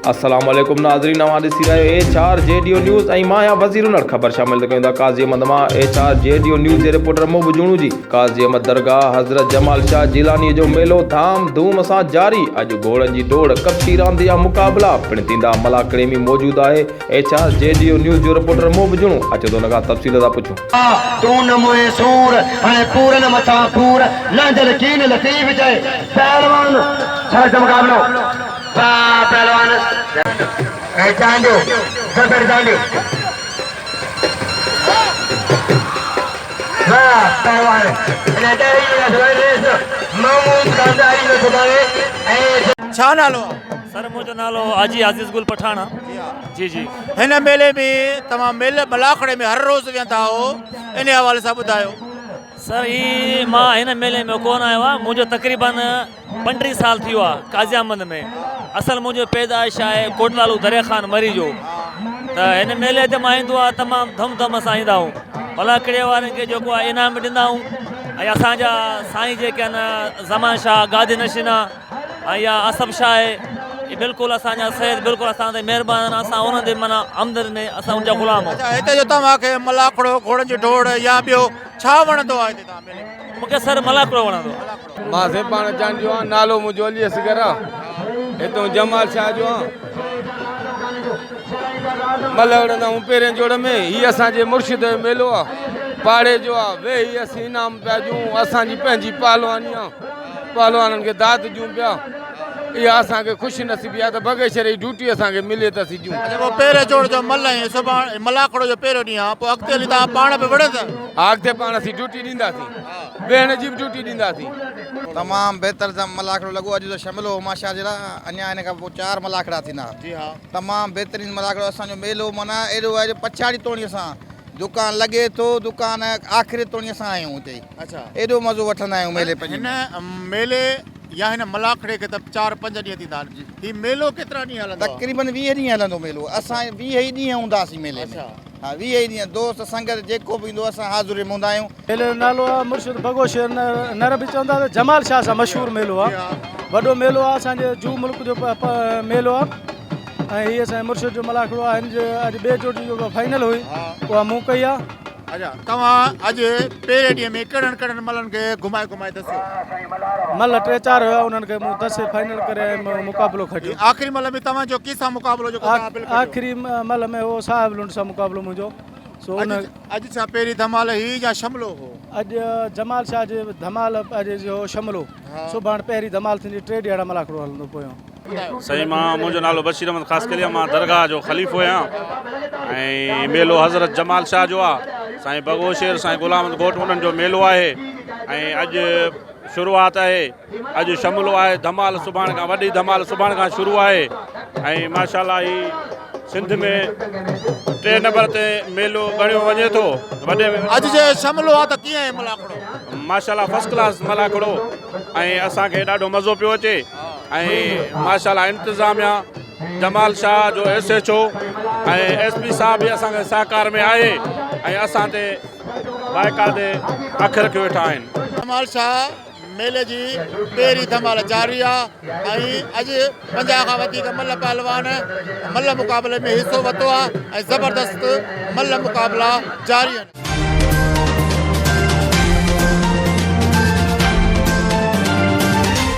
السلام عليڪم ناظرين اوهان ڏسي رهيا آهيو H R G D O news ۽ مان آهيان وزير انڙ خبر شامل ته ڪيون ٿا قاضي احمد مان H R G D O news جي رپورٽر محب جوڻو جي قاضي احمد درگاهه حضرت جمال شاهه جيلاني جو ميلو ڌام ڌوم سان جاري اڄ گهوڙن جي ڊوڙ ڪپتي راند جا مقابلا پڻ ٿيندا ملاکڙي ۾ موجود آهي H R G D O news جو رپورٽر محب جوڻو اچو ته ان کان تفصيل ٿا پڇون. تون نه موهين سور، هڻي پورن مٿان پور، لهندل ڪين لطيف چئي، پهلوان شرط مقابلو. واھ پهلوان. ۽ چانڊيو صدر چانڊيو واھ پهلوان ان ڏهي ريس محمود خانزادي جو سڀاڻي ۽ ڇا نالو آ؟ سر منهنجو نالو حاجي عزيز گل پٺاڻ آ. جي جي. هن ميلي ۾ توهان ميلي ملاکڙي ۾ هر روز ويهندا آهو انهي حوالي سان ٻڌايو. سر هي مان هن ميلي ۾ ڪونه آيو آهيان منهنجو تقريبن 35 سال ٿي ويو آهي قاضي احمد ۾ اصل منهنجو پيدائش آهي ڪوٽلالو دريا خان مري جو ته هن ميلي تي مان ايندو آهيان تمام ڌم ڌم سان ايندا آهيون ملاکڙي وارن کي جيڪو آهي انعام به ڏيندا آهيون ۽ اسانجا سائين جيڪي آهن زمان شاهه گادي نشين آهي ۽ يا اصف شاهه آهي بلڪل اسانجا سيد بلڪل اسان تي مهربان آهن اسان انهن جي معنيٰ آمدن ۾ اسان ان جا غلام آهيون. اڇا هتي جو توهان کي ملاکڙو گهوڙن جي ڊوڙ يا ٻيو ڇا وڻندو آهي هتي توهان ميلي ۾؟ مون کي سر ملاکڙو وڻندو آهي. مان سيپاڻ چانڊيو آهيان نالو منهنجو علي اصغر آ هتون جمال شاهه جو آهيان ملهه وڙهندا آهيون پهرين جوڙ ۾ هي اسان جي مرشد جو ميلو آ پاڙي جو آ ويهي اسين انعام پيا ڏيون اسان جي پنهنجي پهلواني آ پهلوانن کي داد ڏيون پيا اها اسان کي خوش نصيبي آ ته بگيشر جي ڊيوٽي اسان کي ملي ته اسين ڏيون. اڇا پوء پهرين جوڙ جو ملهه ۽ سڀاڻ ملاکڙو جو پهريون ڏينهن آ پوء اڳتي هلي توهان پاڻ به وڙهندا؟ ها اڳتي پاڻ اسين ڊيوٽي ڏينداسين. ويهڻ جي به ڊيوٽي ڏينداسين. تمام بهتر ملاکڙو لڳو اڄ ته شملو هو ماشاء الله اڃا هن کان پوء چار ملاکڙا ٿيندا جي ها. تمام بهترين ملاکڙو اسان جو ميلو معنيٰ اهڙو آهي جو پڇاڙي توڻي اسان دڪان لڳي ٿو دڪان آخري توڻي اسان آهيون اتي اڇا ايڏو مزو وٺندا آهيون ميلي پنهنجي هن ميلي يا هن ملاکڙي کي ته چار پنج ڏينهن ٿيندا آهن هي ميلو ڪيترا ڏينهن هلندو آهي؟ تقريبن 20 ڏينهن هلندو ميلو اسان 20 ئي ڏينهن هونداسين ميلي ۾ ها 20 ئي ڏينهن دوست سنگت جيڪو به ايندو اسان حاضري ۾ هوندا آهيون. ميلي جو نالو آهي مرشد بگو شير نر به چوندا ته جمال شاهه سان مشهور ميلو آهي وڏو ميلو آهي اسان جي جو ملڪ جو ميلو آهي ۽ هي اسان جي مرشد جو ملاکڙو آهي هن جي اڄ ٻئي جوڙ جي جيڪا فائنل هئي اها مون ڪئي آهي. اچا توهان اڄ پهرين ڏينهن ۾ ڪهڙن ڪهڙن ملن کي گهمائي گهمائي دسيو؟ مل ٽي چار هيا انهن کي مون دسي فائنل ڪري ۽ مقابلو کٽيو. آخري مل ۾ توهان جو ڪنهن سان مقابلو جيڪو توهان بل کٽيو؟ آخري مل ۾ هو صاحب لنڊ سان مقابلو منهنجو سو ان. اڄ ڇا پهرين ڌمال هئي يا شملو هو؟ اڄ جمال شاهه جي ڌمال اڄ جو شملو سڀاڻ پهرين ڌمال ٿيندي ٽي ڏيهاڙا ملاکڙو هلندو پويان. سائين مان منهنجو نالو بشير احمد خاصخيلي آهي مان درگاهه جو خليفو آهيان ۽ ميلو حضرت جمال شاهه جو آهي سائين بگو شير سائين غلام احمد گهوٽ انهن جو ميلو آهي ۽ اڄ شروعات آهي اڄ شملو آهي ڌمال سڀاڻ کان وڏي ڌمال سڀاڻ کان شروع آهي ۽ ماشاء الله هي سنڌ ۾ ٽي نمبر تي ميلو ڳڻيو وڃي ٿو وڏي ۾ اڄ جي شملو آ ته ڪيئن آهي ملاکڙو؟ ماشاء الله فرسٽ ڪلاس ملاکڙو ۽ اسان کي ڏاڍو مزو پيو اچي ۽ ماشاء الله انتظاميا جمال شاهه جو S H O ۽ S P صاحب به اسان کي سهڪار ۾ آهي ۽ اسان تي باقاعدي اک رکيو ويٺا آهن. جمال شاهه ميلي جي پهرين ڌمال جاري آ ۽ اڄ 50 کان وڌيڪ ملهه پهلوان ملهه مقابلي ۾ حصو ورتو آ ۽ زبردست ملهه مقابلا جاري آهن.